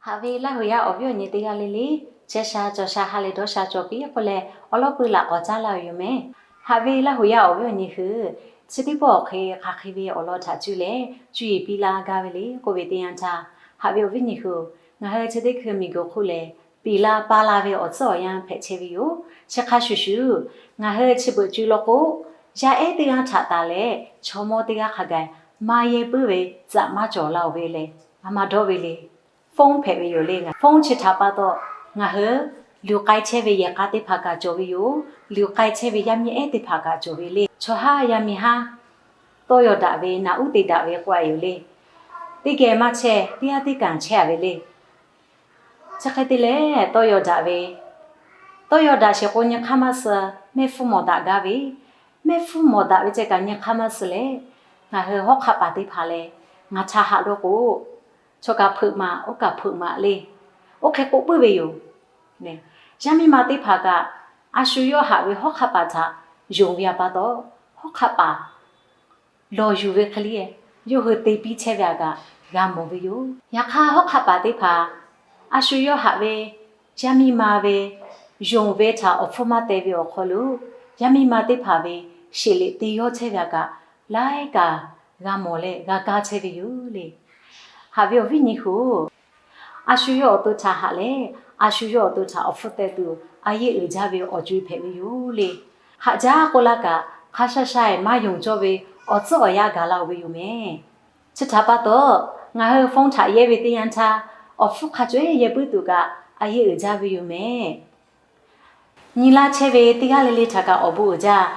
Haꞈ ve Laˇ huˍ yaˇ awˬ viˉ awˬ nyi teˇ g'aˇ le le, chehˇ sha cawˬ sha ha lehˬ dawˇ sha cawˬ piˇ k'oˆ leh, awˬ lawˉ pui laꞈ k'awꞈ caˉ laˇ ve yoˬ meh. Haꞈ ve Laˇ huˍ yaˇ awˬ viˉ awˬ nyi hui, chi teˇ pawˆ awˬ hk'e hk'aˬ hk'e ve awˬ lawn htaꞈ cuˇ leh cuˇ yiˍ piˇ laˇ gaˇ ve le k'oˆ ve teˇ yanˇ htaˇ, haꞈ ve awˬ viˉ awˬ nyi hui, ngaˬ hui chi teˇ hkui miˬguiˬ hk'oˆ lehˬ, piˍ la pa la ve awˬ tcuhˉ awˬ yanˇ hpehꞈ chehˇ ve yoˬ. Chi hk'a shuˍ shuˍ, ngaˬ hui chi beuꞈ cuˇ law k'o, yaˇ ehˉ teˇ g'aˇ htaꞈ taˍ leh chaw mawˇ teˇ g'aˇ hk'a gaˬ maˇ yehˇ puiˉ ve tcuhꞈ maˇ cawˬ la-oˬ ve lehˬ, a ma dawˇ ve le. Phone hpehꞈ ve yoˬ le. Ngaˬ phone chi htaꞈ pa taw, ngaˬ hui luˬ k'ai chehˇ ve yehˬ k'a teˇ hpaˍ kaꞈ cawˬ ve yoˬ. Luˬ k'ai chehˇ ve yaˇ miˇ ehˉ teˇ hpaˍ kaꞈ cawˬ ve le. Chaw haˉ yaˇ miˇ haˉ tawˇ yaw daꞈ ve naꞈ uˉ te daꞈ ve k'oˆ a yoˬ le. Teˇ geh maˇ chehˇ, teˇ g'aˇ teˇ kanˬ chehˇ a ve le. Chi hk'e te leh tawˇ yaw daꞈ ve, tawˇ yaw daꞈ sheˍ k'o nyi hk'aˇ maˇ suh, mehˆ hpfuhˇ mawˬ daꞈ gaˇ ve, mehˆ hpfuhˇ mawˬ daꞈ ve ceh kaꞈ nyi hk'aˇ maˇ suh leh, ngaˬ hui hawˉ hk'aˆ paˍ teˇ hpaˍ lehˬ, ngaˬ htaꞈ haꞈ dawˇ k'o, chaw kaꞈ hpeuꞈ maꞈ, oˇ kaꞈ hpeuꞈ maꞈ le. Oˇ hk'e k'oˆ puiˉ ve yoˬ. Yaˇ miˇ ma teˇ hpaˍ kaꞈ, a shu yawˇ haꞈ ve hawˉ hk'aˆ paˍ htaꞈ yonˍ ve pa taw, hawˉ hk'aˆ paˍ lawˬ yuˬ ve hk'e le, yawˇ hui te piˇ chehˇ ve htaꞈ kaꞈ g'a mawˬ ve yoˬ. Yaꞈ hk'aˇ, hawˉ hk'aˆ paˍ teˇ hpaˍ a shu yawˇ haꞈ ve yaˇ miˇ ma ve yonˍ ve htaꞈ awˬ hpfuhˇ maˇ teh ve awˬ hk'aw lo, yaˇ miˇ ma teˇ hpaˍ ve sheˍ liꞈ te yawˇ chehˇ ve htaꞈ kaꞈ laiˉ kaꞈ g'a mawˬ leh g'a kaˇ chehˇ ve yoˬ le. Haꞈ ve awˬ viˉ awˬ nyi hui-oˬ, a shu yawˇ awˬ to htaꞈ haꞈ leh, a shu yawˇ awˬ to htaꞈ awˬ hpfuhˇ teh tuˬ a yeˇ uiˍ jaˇ ve awˬ co-e hpehꞈ ve yoˬ le. Haꞈ jaˇ k'oˆ laˇ kaꞈ, hk'a sha sha-eˬ maˇ yonˍ cawˇ ve awˬ tcuhˉ awˬ yanˇ gaˬ la-oˬ ve yoˬ meh. Chi htaꞈ pa taw, ngaˬ hui phone htaꞈ yehˇ ve teˇ yanˇ htaˇ, awˬ hpfuhˇ hk'a cawehˇ yehˇ puiˉ tuˬ kaꞈ a yeˇ uiˍ jaˇ ve yoˬ meh. Nyi laˇ chehˇ ve teˇ g'aˇ le le htaꞈ kaꞈ awˬ bon uiˍ jaˇ.